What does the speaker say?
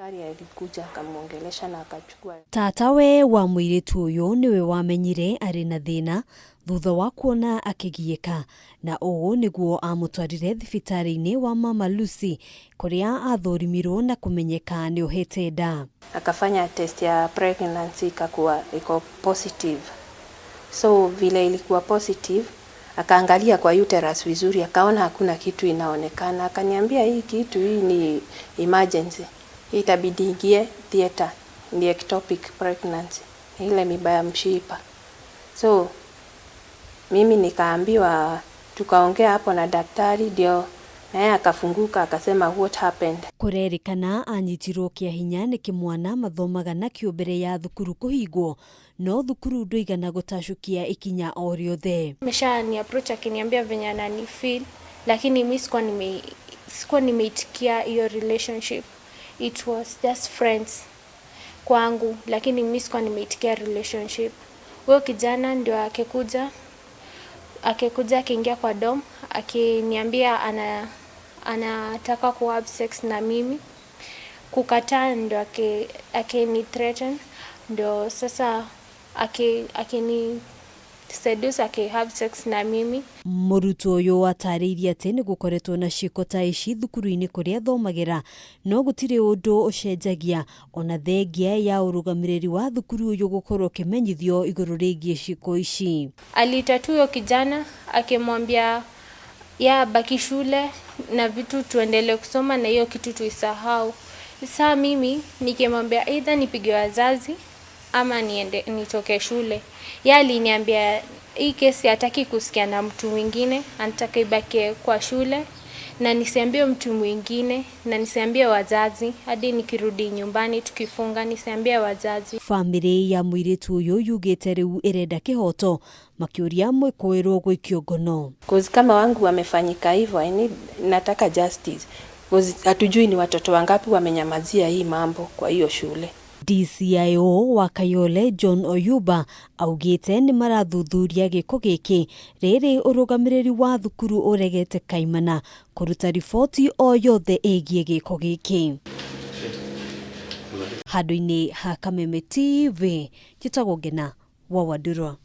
Askari alikuja akamwongelesha na akachukua. Tatawe wa mũirĩtu ũyũ nĩwe wamenyire arĩ na thĩna thutha wa kuona akĩgiĩka, na ũũ nĩguo amũtwarire thibitarĩ-inĩ wa Mama Lucy kũrĩa athũrimirwo na kũmenyeka nĩ ohete nda. Akafanya test ya pregnancy, ikakuwa iko positive. So vile ilikuwa positive, akaangalia kwa uterus vizuri, akaona hakuna kitu inaonekana. Akaniambia hii kitu hii ni emergency, hii itabidi ingie theater, ni ectopic pregnancy, ile mimba ya mshipa. So mimi nikaambiwa, tukaongea hapo na daktari, ndio naye akafunguka akasema what happened. Kũrerĩkana anyitirwo kĩa hinya nĩ kĩmwana mathomaga nakĩo mbere ya thukuru kũhingwo, no thukuru ndũigana gũtacũkia ikinya o rĩothe. Amesha ni approach akiniambia venye anani feel, lakini mi sikuwa nimeitikia hiyo relationship. It was just friends kwangu, lakini mi sikuwa nimeitikia relationship. Huyo kijana ndio akikuja akiingia kwa dorm akiniambia anataka ku have sex na mimi. Kukataa ndio akini threaten, ndio sasa akini seduce, aki have sex na mimi. Mũrutwo ũyũ atarĩirie atĩ nĩ gũkoretwo na ciĩko ta ici thukuru-inĩ kũrĩa athomagĩra, no gũtirĩ ũndũ ũcenjagia ona thengia ya ũrũgamĩrĩri wa thukuru ũyũ gũkorwo ũkĩmenyithio igũrũ rĩgiĩ ciĩko ici. Aliita tu huyo kijana akimwambia ya baki shule na vitu tuendelee kusoma na hiyo kitu tuisahau. Saa mimi nikimwambia either nipige wazazi ama niende nitoke shule. Yeye aliniambia hii kesi hataki kusikia na mtu mwingine, anataka ibakie kwa shule na nisiambie mtu mwingine na nisiambie wazazi, hadi nikirudi nyumbani tukifunga nisiambie wazazi. Bamĩrĩ ya mũirĩtu ũyũ yugĩte rĩu ĩrenda kĩhoto, makĩũria mwĩkũĩrwo gũikio ngono. Cause kama wangu wamefanyika hivyo, I need, nataka justice. Cause hatujui ni watoto wangapi wamenyamazia hii mambo kwa hiyo shule. DCIO wa Kayole John Oyuba augĩte nĩ marathuthuria gĩko gĩkĩ rĩrĩ ũrũgamĩrĩri wa thukuru ũregete kaimana kũruta riboti o yothe ĩgiĩ gĩko gĩkĩ. Handũ-inĩ ha Kameme TV, njĩtagwo Ngena wa Wandurwa.